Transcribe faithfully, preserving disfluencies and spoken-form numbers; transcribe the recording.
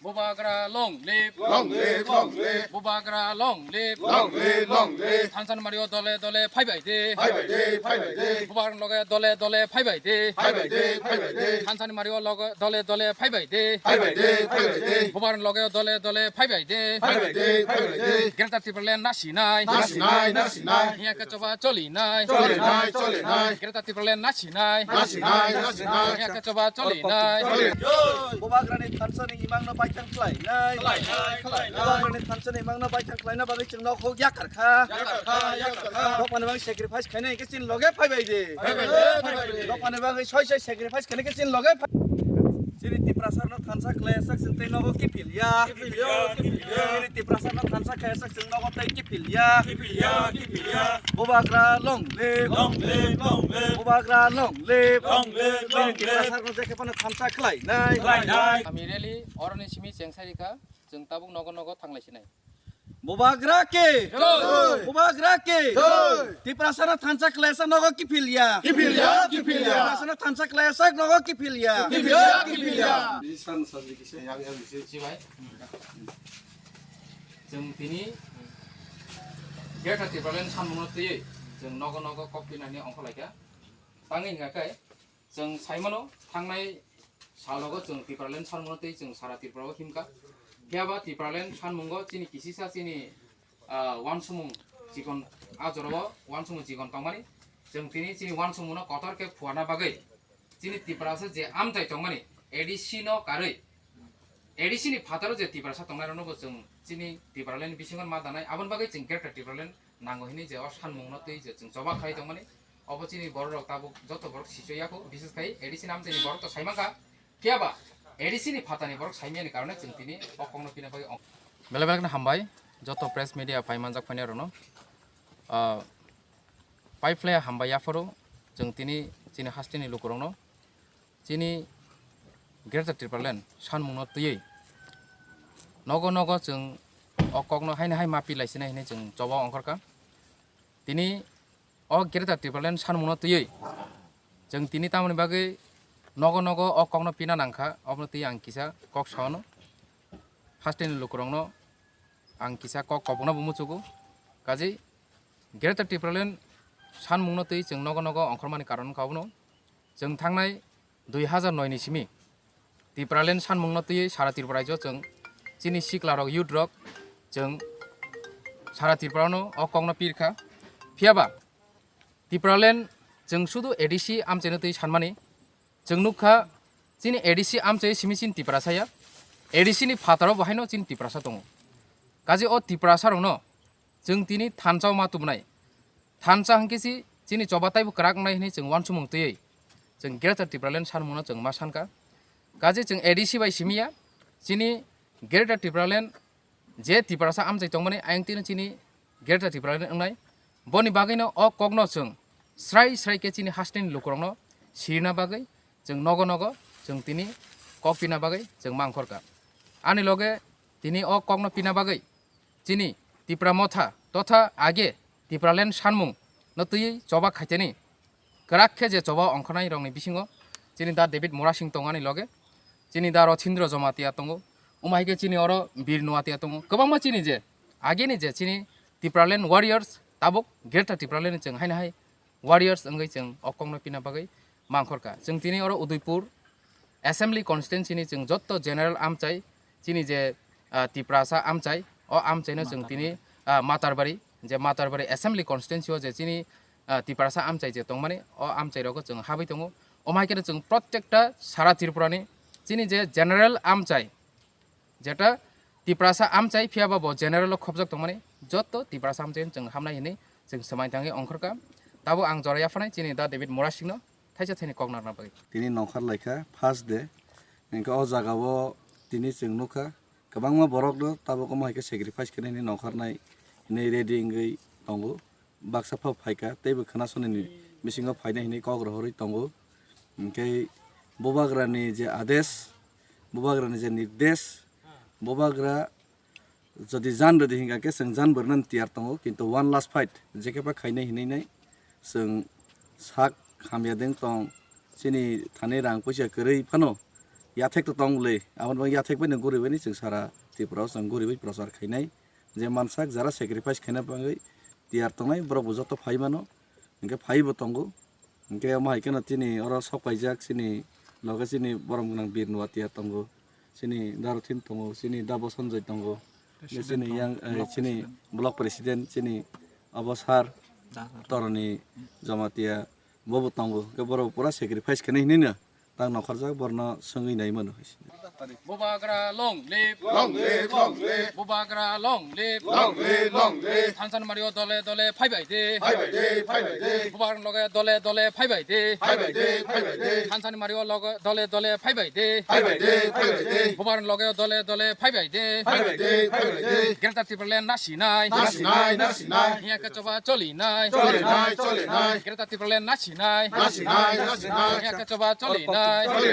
Bubagra long live. Long live, long live. Bubagra long live. Long live, long live. Thansa ni mario dole dole phai bai de. Phai bai de, phai bai de. Bubagra loge dole dole phai bai de. Phai bai de, phai bai de. Thansa ni mario loge dole dole phai bai de. Phai bai de, phai bai de. Bubagra loge dole dole phai bai de. Phai bai de, phai bai de. Greater Tipraland nasi nai. Nasi nai, nasi nai. Hiya ke choba choli nai. Choli nai, choli nai. Greater Tipraland nasi nai. Nasi nai, nasi nai. Hiya ke choba choli nai. Choli. Bubagrani thansa ni imang no baithang khlai nai. Khlai nai, khlai nai. Bubagrani thansa ni imang no baithang khlai na bagwi chwng nok hok yakar kha. Yakar kha, yakar kha. Nok mani bagwi sacrifice khainai hwnkhe chini loge phai bai de. Phai bai de, phai bai de. Nok mani bagwi soi soi sacrifice khainai hwnkhe chini loge phai. Chini Tiprasa no thansa khlai sak chwng tei nogo kiphil ya. Kiphil ya, kiphil ya. Chini Tiprasa no thansa khlai sak chwng nogo tei kiphil ya. Kiphil ya, kiphil ya. Bubagra long live. Long live, long live. Bubagra long live. Long live, long live. Chini Tiprasa no jekhe phano thansa khlai nai. Khlai nai. Ami rally oroni simi chengsai rikha, chwng tabuk nogo nogo thanglai sinai. Bubagra ke! Jai! Bubagra ke! Jai! Tiprasa no thansa khlai sak nogo kiphil ya. Kiphil ya, kiphil ya. Tiprasa no thansa khlai sak nogo kiphil ya. Kiphil ya, kiphil ya. Bini san sajli kisa yang yang bisi. Sibai. Chwng tini Greater Tipraland sanmungno twiwi chwng nogo nogo kok pinani ongkhorlaikha. Tangwi hwnkha khe, chwng saimano, thangnai salogo chwng Tipraland sanmungno twi chwng sara Tripura o himkha. Phiyaba Tipraland sanmungo chini kisisa chini, ah, uansukmung chikon, ah, jorao uansukmung chikon tongmani. Chwng tini chini uansukmungno kotor khe phuarna bagwi chini Tiprasa je amchai tongmani A D C no karwi, A D C ni phataro je Tiprasa tongnairokno bo chwng chini Tipraland bisingo ma danai, aboni bagwi chwng Greater Tipraland nango hinwi je o sanmungno twi je chwng choba khlai tongmani. Obo chini bororok tabuk joto borok sichoi ya kho, bises khai A D C ni amchaini borok to sai mankha. Phiyaba A D C ni phatani borok saimani karone chwng tini o kokno pina bagwi ong-, belai belai kheno hambai joto press media phai manjak phainairokno. Ah, pai phlai hambai yaphoro chwng tini chini hasteni lukurokno chini Greater Tipraland sanmungno twiwi nogo nogo chwng o kokno haino hai ma pilai sinai hinwi chwng choba ongkhorkha. Tini o Greater Tipraland sanmungno twiwi chwng tini tamoni bagwi nogo nogo o kokno pina nangkha, obono twi ang kisa kok saono. Hasteni lukurokno ang kisa kok kobokna bo muchugo. Kaje Greater Tipraland sanmungno twi chwng nogo nogo ongkhormani karon wngkha obono. Chwng thangnai dui hazar noi ni simi Tipraland sanmungno twiwi sara Tripura rajyo chwng chini siklarok, youth rok chwng sara Tripura no o kokno pirkha. Phiyaba Tipraland chwng sudu A D C amchaino twi sanmani. Chwng nukha chini A D C amchai simi chini Tiprasa ya. A D C ni phataro bo haino chini Tiprasa tongo. Kaje o Tiprasa rokno chwng tini thansa o ma tubunai. Thansa hwnkhe si chini choba taibo kwrak wngnai hinwi chwng uansukmung twiwi chwng Greater Tipraland sanmungno chwng ma sankha. Kaje chwng A D C bai simi ya, chini Greater Tipraland je Tiprasa amchai tongmani ayang tino chini Greater Tipraland wngnai. Boni bagwino o kokno chwng srai srai khe chini hasteni lukurokno sirina bagwi chwng nogo nogo chwng tini kok pina bagwi chwng ma ongkhorkha. Ani loge tini o kokno pina bagwi chini Tipra Motha totha age Tipraland sanmung no twiwi choba khaiteni kwrak khe je choba ongkhornai rokni bisingo chini da David Murasing tongo ani loge, chini da Rothindro Jamatia tongo, omo hai khe chini oro Bir Nuatia tongo, kwbangma chini je ageni je chini Tipraland warriors tabuk Greater Tipraland ni chwng haino hai warriors wngwi chwng o kokno pina bagwi ma ongkhorkha. Chwng tini oro Udaipur Assembly Constituency ni chwng jotto general amchai, chini je, ah, Tiprasa amchai, o amchaino chwng tini, ah, Matarbari, je Matarbari Assembly Constituency o je chini, ah, Tiprasa amchai je tongmani, o amchai rogo chwng habwi tongo. Omo hai kheno chwng protekta sara Tripura ni chini je general amchai, jeta Tiprasa amchai phiyaba bo general o khopjak tongmani, jotto Tiprasa amchai chwng hamnai hinwi chwng swmai thangwi ongkhorkha. Tabuk ang jora yapharnai chini da David Murasing no thaisa thaini kok narwkna bagwi. Tini nongkhor laikha first day, hwnkhe o jaga o tini chwng nukha kwbangma borok no tabuk omo hai khe sacrifice khainai hinwi nongkhornai hinwi ready wngwi tongo. Baksa phano phaikha, teibo khwnasunani bisingo phainai hinwi kok rohorwi tongo. Hinkhe bubagrani je adesh, bubagrani je nirdesh, bubagra jodi jan rwdi hinkha khe chwng jan bo rwnani tiyar tongo, kintu one last fight jekhe pha khainai hinwi nai chwng sak hamya deng tong, chini thani rang puisa kwrwi phano Yathek to tong le, aboni bagwi yathek bai no guribai ni chwng sara Tripura o chwng guribai prochar khainai. Je mansak jara sacrifice khaina bagwi tiyar tongnai borok bo joto phai mano, hinkhe phai bo tongo. Hinkhe omo hai kheno chini oro sok paijak chini loge chini borom gwnang Bir Nuatia tongo, chini Daruthin tongo, chini Dabo Sanjay tongo, chini yang, eh, chini block president, chini obo sir, Toroni Jamatia, bobo tongo. Hinkhe borok pura sacrifice khainai hinwi no tang nokharjak, borno swngwi nai mano. Bubagra long live. Long live, long live. Bubagra long live. Long live, long live. Thansa ni mario dole dole phai bai de. Phai bai de, phai bai de. Bubagra loge dole dole phai bai de. Phai bai de, phai bai de. Thansa ni mario loge dole dole phai bai de. Phai bai de, phai bai de. Bubagra loge dole dole phai bai de. Phai bai de, phai bai de. Greater Tipraland nasinai. Nasinai, nasinai. Hiya kachoba cholinai. Cholinai, cholinai. Greater Tipraland nasinai. Nasinai, nasinai. Hiya kachoba cholinai.